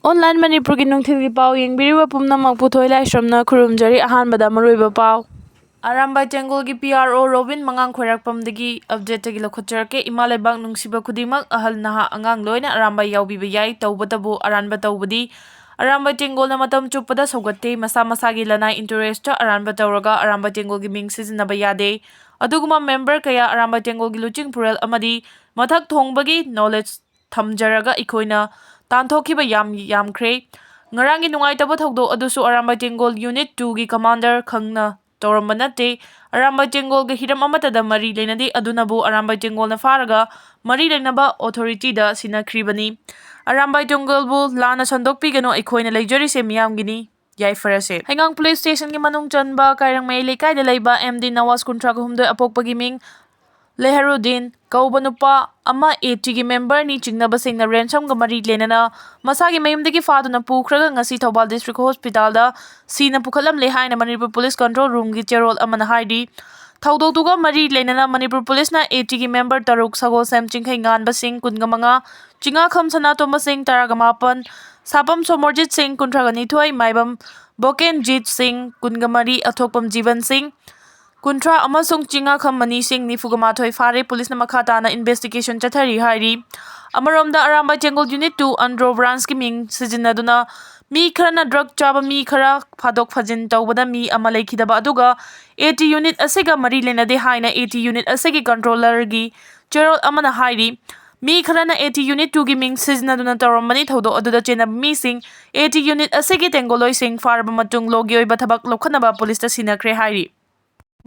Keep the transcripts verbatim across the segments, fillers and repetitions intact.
Online ꯃꯅꯤꯄꯨꯔꯒꯤ ꯅꯨꯡꯊꯤꯜꯒꯤ ꯄꯥꯎ ꯌꯦꯡꯕꯤꯔꯤꯕ ꯄꯨꯝꯅꯃꯛꯄꯨ ꯊꯣꯏ ꯂꯥꯏꯁ꯭ꯔꯝꯅ ꯈꯨꯔꯨꯝꯖꯔꯤ꯫ ꯑꯍꯥꯟꯕꯗ ꯃꯔꯨꯑꯣꯏꯕ ꯄꯥꯎ꯫ ꯑꯔꯥꯝꯕꯥꯏ ꯇꯦꯡꯒꯣꯜꯒꯤ P R O ꯔꯣꯕꯤꯟ ꯃꯉꯥꯡ ꯈꯣꯏꯔꯥꯛꯄꯝꯗꯒꯤ updateꯇꯒꯤ ꯂꯧꯈꯠꯆꯔꯛꯀꯦ꯫ ꯏꯃꯥ ꯂꯩꯕꯥꯛ ꯅꯨꯡꯁꯤꯕ ꯈꯨꯗꯤꯡꯃꯛ, ꯑꯍꯜ ꯅꯍꯥ ꯑꯉꯥꯡ ꯂꯣꯏꯅ ꯑꯔꯥꯝꯕꯥꯏ ꯌꯥꯎꯕꯤꯕ ꯌꯥꯏ꯫ ꯇꯧꯕꯇꯕꯨ ꯑꯔꯥꯟꯕ ꯇꯧꯕꯗꯤ ꯑꯔꯥꯝꯕꯥꯏ ꯇꯦꯡꯒꯣꯜꯅ ꯃꯇꯝ ꯆꯨꯞꯄꯗ ꯁꯧꯒꯠꯇꯦ꯫ ꯃꯁꯥ ꯃꯁꯥꯒꯤ ꯂꯅꯥꯏ interestꯇ ꯑꯔꯥꯟꯕ ꯇꯧꯔꯒ ꯑꯔꯥꯝꯕꯥꯏ ꯇꯦꯡꯒꯣꯜꯒꯤ ꯃꯤꯡ ꯁꯤꯖꯤꯟꯅꯕ ꯌꯥꯗꯦ꯫ ꯑꯗꯨꯒꯨꯝꯕ member ꯀꯌꯥ ꯑꯔꯥꯝꯕꯥꯏ ꯇꯦꯡꯒꯣꯜꯒꯤ ꯂꯨꯆꯤꯡ ꯄꯨꯔꯦꯜ ꯑꯃꯗꯤ ꯃꯊꯛ ꯊꯣꯡꯕꯒꯤ knowledge ꯊꯝꯖꯔꯒ ꯑꯩꯈꯣꯏꯅ ꯇꯥꯟꯊꯣꯛꯈꯤꯕ ꯌꯥꯝ ꯌꯥꯝꯈ꯭ꯔꯦ꯫ ꯉꯔꯥꯡꯒꯤ ꯅꯨꯡꯉꯥꯏꯇꯕ ꯊꯧꯗꯣꯛ ꯑꯗꯨꯁꯨ ꯑꯔꯥꯝꯕꯥꯏ ꯇꯦꯡꯒꯣꯜ Unit Twoꯒꯤ commander ꯈꯪꯅ ꯇꯧꯔꯝꯕ ꯅꯠꯇꯦ꯫ ꯑꯔꯥꯝꯕꯥꯏ ꯇꯦꯡꯒꯣꯜꯒ ꯍꯤꯔꯝ ꯑꯃꯠꯇꯗ ꯃꯔꯤ ꯂꯩꯅꯗꯦ꯫ ꯑꯗꯨꯅꯕꯨ ꯑꯔꯥꯝꯕꯥꯏ ꯇꯦꯡꯒꯣꯜꯅ ꯐꯥꯔꯒ ꯃꯔꯤ ꯂꯩꯅꯕ authorityꯗ ꯁꯤꯟꯅꯈ꯭ꯔꯤꯕꯅꯤ꯫ ꯑꯔꯥꯝꯕꯥꯏ ꯇꯦꯡꯒꯣꯜꯕꯨ ꯂꯥꯟꯅ ꯁꯟꯗꯣꯛꯄꯤꯒꯅꯨ, ꯑꯩꯈꯣꯏꯅ ꯂꯩꯖꯔꯤꯁꯦ ꯃꯤꯌꯥꯝꯒꯤꯅꯤ꯫ ꯌꯥꯏꯐꯔꯁꯦ꯫ ꯍꯩꯉꯥꯡ police stationꯒꯤ ꯃꯅꯨꯡ ꯆꯟꯕ ꯀꯥꯏꯔꯪꯃꯩ ꯂꯩꯀꯥꯏꯗ ꯂꯩꯕ M D ꯅꯋꯥꯖ, ꯀꯨꯟꯊ꯭ꯔꯥ ꯍꯨꯝꯗꯣꯏ, ꯑꯄꯣꯛꯄꯒꯤ ꯃꯤꯡ ꯂꯦꯍꯔꯨꯗꯤꯟ ꯀꯧꯕ ꯅꯨꯄꯥ ꯑꯃ ATꯒꯤ memberꯅꯤ꯫ ꯆꯤꯡꯅꯕꯁꯤꯡꯅ ransomꯒ ꯃꯔꯤ ꯂꯩꯅꯅ ꯃꯁꯥꯒꯤ ꯃꯌꯨꯝꯗꯒꯤ ꯐꯥꯗꯨꯅ ꯄꯨꯈ꯭ꯔꯒ ꯉꯁꯤ ꯊꯧꯕꯥꯜ district hospitalꯗ ꯁꯤꯅ ꯄꯨꯈꯠꯂꯝꯂꯦ ꯍꯥꯏꯅ ꯃꯅꯤꯄꯨꯔ police control roomꯒꯤ ꯆꯦꯔꯣꯜ ꯑꯃꯅ ꯍꯥꯏꯔꯤ꯫ ꯊꯧꯗꯣꯛꯇꯨꯒ ꯃꯔꯤ ꯂꯩꯅꯅ ꯃꯅꯤꯄꯨꯔ policeꯅ ATꯒꯤ member ꯇꯔꯨꯛ, ꯁꯒꯣꯜꯁꯦꯝ ꯆꯤꯡꯈꯩ ꯉꯥꯟꯕ ꯁꯤꯡ, ꯀꯨꯟꯒ ꯃꯉꯥ, ꯆꯤꯡꯉꯥꯈꯝ ꯁꯅꯥꯇꯣꯝꯕ ꯁꯤꯡ, ꯇꯔꯥꯒ ꯃꯥꯄꯟ, ꯁꯥꯄꯝ ꯁꯣꯃꯣꯔꯖꯤꯠ ꯁꯤꯡ, ꯀꯨꯟꯊ꯭ꯔꯥꯒ ꯅꯤꯊꯣꯏ, ꯃꯥꯏꯕꯝ ꯕꯣꯀꯦꯟꯖꯤꯠ ꯁꯤꯡ, ꯀꯨꯟꯒ ꯃꯔꯤ, ꯑꯊꯣꯛꯄꯝ ꯖꯤꯕꯟ ꯁꯤꯡ, ꯀꯨꯟꯊ꯭ꯔꯥ, ꯑꯃꯁꯨꯡ ꯆꯤꯡꯉꯥꯈꯝ ꯃꯅꯤ ꯁꯤꯡ, ꯅꯤꯐꯨꯒ ꯃꯥꯊꯣꯏ ꯐꯥꯔꯦ꯫ Policeꯅ ꯃꯈꯥ ꯇꯥꯅ investigation ꯆꯠꯊꯔꯤ ꯍꯥꯏꯔꯤ꯫ ꯑꯃꯔꯣꯝꯗ ꯑꯔꯥꯝꯕꯥꯏ ꯇꯦꯡꯒꯣꯜ Unit Two Andro Branchꯀꯤ ꯃꯤꯡ ꯁꯤꯖꯤꯟꯅꯗꯨꯅ ꯃꯤ ꯈꯔꯅ drug ꯆꯥꯕ ꯃꯤ ꯈꯔ ꯐꯥꯗꯣꯛ ꯐꯥꯖꯤꯟ ꯇꯧꯕꯗ ꯃꯤ ꯑꯃ ꯂꯩꯈꯤꯗꯕ ꯑꯗꯨꯒ AT unit ꯑꯁꯤꯒ ꯃꯔꯤ ꯂꯩꯅꯗꯦ ꯍꯥꯏꯅ AT unit ꯑꯁꯤꯒꯤ controllerꯒꯤ ꯆꯦꯔꯣꯜ ꯑꯃꯅ ꯍꯥꯏꯔꯤ꯫ ꯃꯤ ꯈꯔꯅ AT Unit Twoꯒꯤ ꯃꯤꯡ ꯁꯤꯖꯤꯟꯅꯗꯨꯅ ꯇꯧꯔꯝꯕꯅꯤ꯫ ꯊꯧꯗꯣꯛ ꯑꯗꯨꯗ ꯆꯦꯟꯅꯕ ꯃꯤꯁꯤꯡ, AT unit ꯑꯁꯤꯒꯤ ꯇꯦꯡꯒꯣꯜꯂꯣꯏꯁꯤꯡ ꯐꯥꯔꯕ ꯃꯇꯨꯡ lawꯒꯤ ꯑꯣꯏꯕ ꯊꯕꯛ ꯂꯧꯈꯠꯅꯕ policeꯇ ꯁꯤꯟꯅꯈ꯭ꯔꯦ ꯍꯥꯏꯔꯤ꯫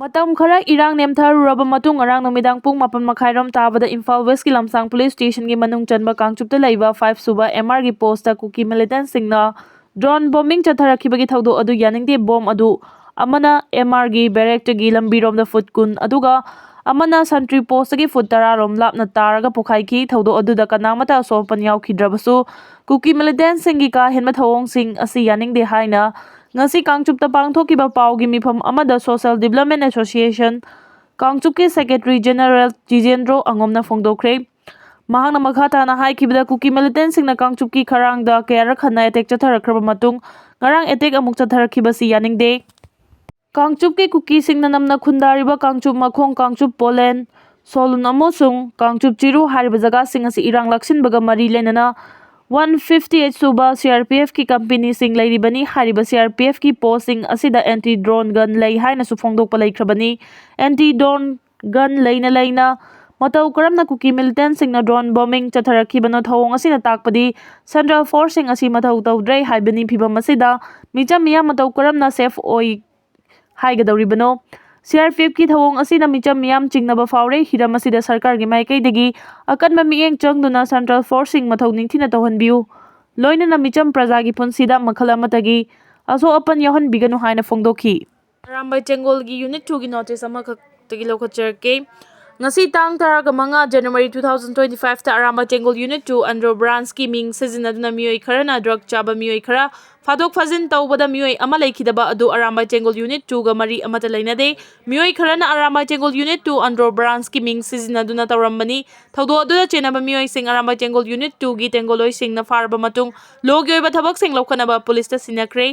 ꯃꯇꯝ ꯈꯔ ꯏꯔꯥꯡ ꯅꯦꯝꯊꯔꯨꯔꯕ ꯃꯇꯨꯡ ꯉꯔꯥꯡ ꯅꯨꯃꯤꯗꯥꯡ ꯄꯨꯡ ꯃꯥꯄꯟ ꯃꯈꯥꯏꯔꯣꯝ ꯇꯥꯕꯗ ꯏꯝꯐꯥꯜ Westꯀꯤ ꯂꯝꯁꯥꯡ police stationꯒꯤ ꯃꯅꯨꯡ ꯆꯟꯕ ꯀꯥꯡꯆꯨꯞꯇ ꯂꯩꯕ five ꯁꯨꯕ MRꯒꯤ postꯇ ꯀꯨꯀꯤ militantꯁꯤꯡꯅ drone bombing ꯆꯠꯊꯔꯛꯈꯤꯕꯒꯤ ꯊꯧꯗꯣꯛ ꯑꯗꯨ ꯌꯥꯅꯤꯡꯗꯦ꯫ Bomb ꯑꯗꯨ ꯑꯃꯅ MRꯒꯤ barrackꯇꯒꯤ ꯂꯝꯕꯤꯔꯣꯝꯗ foot ꯀꯨꯟ ꯑꯗꯨꯒ ꯑꯃꯅ sentry postꯇꯒꯤ foot ꯇꯔꯥ ꯔꯣꯝ ꯂꯥꯞꯅ ꯇꯥꯔꯒ ꯄꯣꯈꯥꯏꯈꯤ꯫ ꯊꯧꯗꯣꯛ ꯑꯗꯨꯗ ꯀꯅꯥꯃꯠꯇ ꯑꯁꯣꯛ ꯑꯄꯟ ꯌꯥꯎꯈꯤꯗ꯭ꯔꯕꯁꯨ ꯀꯨꯀꯤ militantꯁꯤꯡꯒꯤ ꯀꯥ ꯍꯦꯟꯕ ꯊꯧꯑꯣꯡꯁꯤꯡ ꯑꯁꯤ ꯌꯥꯅꯤꯡꯗꯦ ꯍꯥꯏꯅ ꯉꯁꯤ ꯀꯥꯡꯆꯨꯞꯇ ꯄꯥꯡꯊꯣꯛꯈꯤꯕ ꯄꯥꯎꯒꯤ ꯃꯤꯐꯝ ꯑꯃꯗ Social Development Association ꯀꯥꯡꯆꯨꯞꯀꯤ Secretary General ꯖꯤꯖꯦꯟꯗ꯭ꯔꯣ ꯑꯉꯣꯝꯅ ꯐꯣꯡꯗꯣꯛꯈ꯭ꯔꯦ꯫ ꯃꯍꯥꯛꯅ ꯃꯈꯥ ꯇꯥꯅ ꯍꯥꯏꯈꯤꯕꯗ, ꯀꯨꯀꯤ militantꯁꯤꯡꯅ ꯀꯥꯡꯆꯨꯞꯀꯤ ꯈꯔꯥꯡꯗ ꯀꯌꯥꯔꯛ ꯍꯟꯅ attack ꯆꯠꯊꯔꯛꯈ꯭ꯔꯕ ꯃꯇꯨꯡ, ꯉꯔꯥꯡ attack ꯑꯃꯨꯛ ꯆꯠꯊꯔꯛꯈꯤꯕꯁꯤ ꯌꯥꯅꯤꯡꯗꯦ꯫ ꯀꯥꯡꯆꯨꯞꯀꯤ ꯀꯨꯀꯤꯁꯤꯡꯅ ꯅꯝꯅ ꯈꯨꯟꯗꯥꯔꯤꯕ ꯀꯥꯡꯆꯨꯞ ꯃꯈꯣꯡ, ꯀꯥꯡꯆꯨꯞ ꯄꯣꯂꯦꯟ, ꯁꯣꯂꯨꯟ ꯑꯃꯁꯨꯡ ꯀꯥꯡꯆꯨꯞ ꯆꯤꯔꯨ ꯍꯥꯏꯔꯤꯕ ꯖꯒꯥꯁꯤꯡ ꯑꯁꯤ ꯏꯔꯥꯡ ꯂꯥꯛꯁꯤꯟꯕꯒ ꯃꯔꯤ ꯂꯩꯅꯅ one fifty eight ꯁꯨꯕ C R P Fꯀꯤ companyꯁꯤꯡ ꯂꯩꯔꯤꯕꯅꯤ꯫ ꯍꯥꯏꯔꯤꯕ C R P Fꯀꯤ postꯁꯤꯡ ꯑꯁꯤꯗ anti drone gun ꯂꯩ ꯍꯥꯏꯅꯁꯨ ꯐꯣꯡꯗꯣꯛꯄ ꯂꯩꯈ꯭ꯔꯕꯅꯤ꯫ Anti drone gun ꯂꯩꯅ ꯂꯩꯅ ꯃꯇꯧ ꯀꯔꯝꯅ ꯀꯨꯀꯤ militantꯁꯤꯡꯅ drone bombing ꯆꯠꯊꯔꯛꯈꯤꯕꯅꯣ? ꯊꯧꯑꯣꯡ ꯑꯁꯤꯅ ꯇꯥꯛꯄꯗꯤ central forceꯁꯤꯡ ꯑꯁꯤ ꯃꯊꯧ ꯇꯧꯗ꯭ꯔꯦ ꯍꯥꯏꯕꯅꯤ꯫ ꯐꯤꯚꯝ ꯑꯁꯤꯗ ꯃꯤꯆꯝ ꯃꯤꯌꯥꯝ ꯃꯇꯧ ꯀꯔꯝꯅ safe ꯑꯣꯏ ꯍꯥꯏꯒꯗꯧꯔꯤꯕꯅꯣ? C R P Fꯀꯤ ꯊꯧꯑꯣꯡ ꯑꯁꯤꯅ ꯃꯤꯆꯝ ꯃꯤꯌꯥꯝ ꯆꯤꯡꯅꯕ ꯐꯥꯎꯔꯦ꯫ ꯍꯤꯔꯝ ꯑꯁꯤꯗ ꯁꯔꯀꯥꯔꯒꯤ ꯃꯥꯏꯀꯩꯗꯒꯤ ꯑꯀꯟꯕ ꯃꯤꯠꯌꯦꯡ ꯆꯪꯗꯨꯅ central forceꯁꯤꯡ ꯃꯊꯧ ꯅꯤꯡꯊꯤꯅ ꯇꯧꯍꯟꯕꯤꯌꯨ꯫ ꯂꯣꯏꯅꯅ ꯃꯤꯆꯝ ꯄ꯭ꯔꯖꯥꯒꯤ ꯄꯨꯟꯁꯤꯗ ꯃꯈꯜ ꯑꯃꯠꯇꯒꯤ ꯑꯁꯣꯛ ꯑꯄꯟ ꯌꯥꯎꯍꯟꯕꯤꯒꯅꯨ ꯍꯥꯏꯅ ꯐꯣꯡꯗꯣꯛꯈꯤ꯫ Arambai ꯆꯦꯡꯒꯣꯜꯒꯤ unit twoꯒꯤ notice ꯑꯃꯈꯛꯇꯒꯤ ꯂꯧꯈꯠꯆꯔꯛꯀꯦ꯫ ꯉꯁꯤ ꯇꯥꯡ ꯇꯔꯥꯒ ꯃꯉꯥ January two thousand twenty fiveꯇ Arambai ꯆꯦꯡꯒꯣꯜ unit two Andro branchꯀꯤ ꯃꯤꯡ ꯁꯤꯖꯤꯟꯅꯗꯨꯅ ꯃꯤꯑꯣꯏ ꯈꯔꯅ drug ꯆꯥꯕ ꯃꯤꯑꯣꯏ ꯈꯔ ꯐꯥꯗꯣꯛ ꯐꯥꯖꯤꯟ ꯇꯧꯕꯗ ꯃꯤꯑꯣꯏ ꯑꯃ ꯂꯩꯈꯤꯗꯕ ꯑꯗꯨ ꯑꯔꯥꯝꯕꯥꯏ ꯆꯦꯡꯒꯣꯜ unit twoꯒ ꯃꯔꯤ ꯑꯃꯠꯇ ꯂꯩꯅꯗꯦ꯫ ꯃꯤꯑꯣꯏ ꯈꯔꯅ ꯑꯔꯥꯝꯕꯥꯏ ꯆꯦꯡꯒꯣꯜ unit two Andro branchꯀꯤ ꯃꯤꯡ ꯁꯤꯖꯤꯟꯅꯗꯨꯅ ꯇꯧꯔꯝꯕꯅꯤ꯫ ꯊꯧꯗꯣꯛ ꯑꯗꯨꯗ ꯆꯦꯟꯅꯕ ꯃꯤꯑꯣꯏꯁꯤꯡ ꯑꯔꯥꯝꯕꯥꯏ ꯆꯦꯡꯒꯣꯜ unit twoꯒꯤ ꯇꯦꯡꯒꯣꯜꯂꯣꯏꯁꯤꯡꯅ ꯐꯥꯔꯕ ꯃꯇꯨꯡ lawꯒꯤ ꯑꯣꯏꯕ ꯊꯕꯛꯁꯤꯡ ꯂꯧꯈꯠꯅꯕ policeꯇ ꯁꯤꯟꯅꯈ꯭ꯔꯦ꯫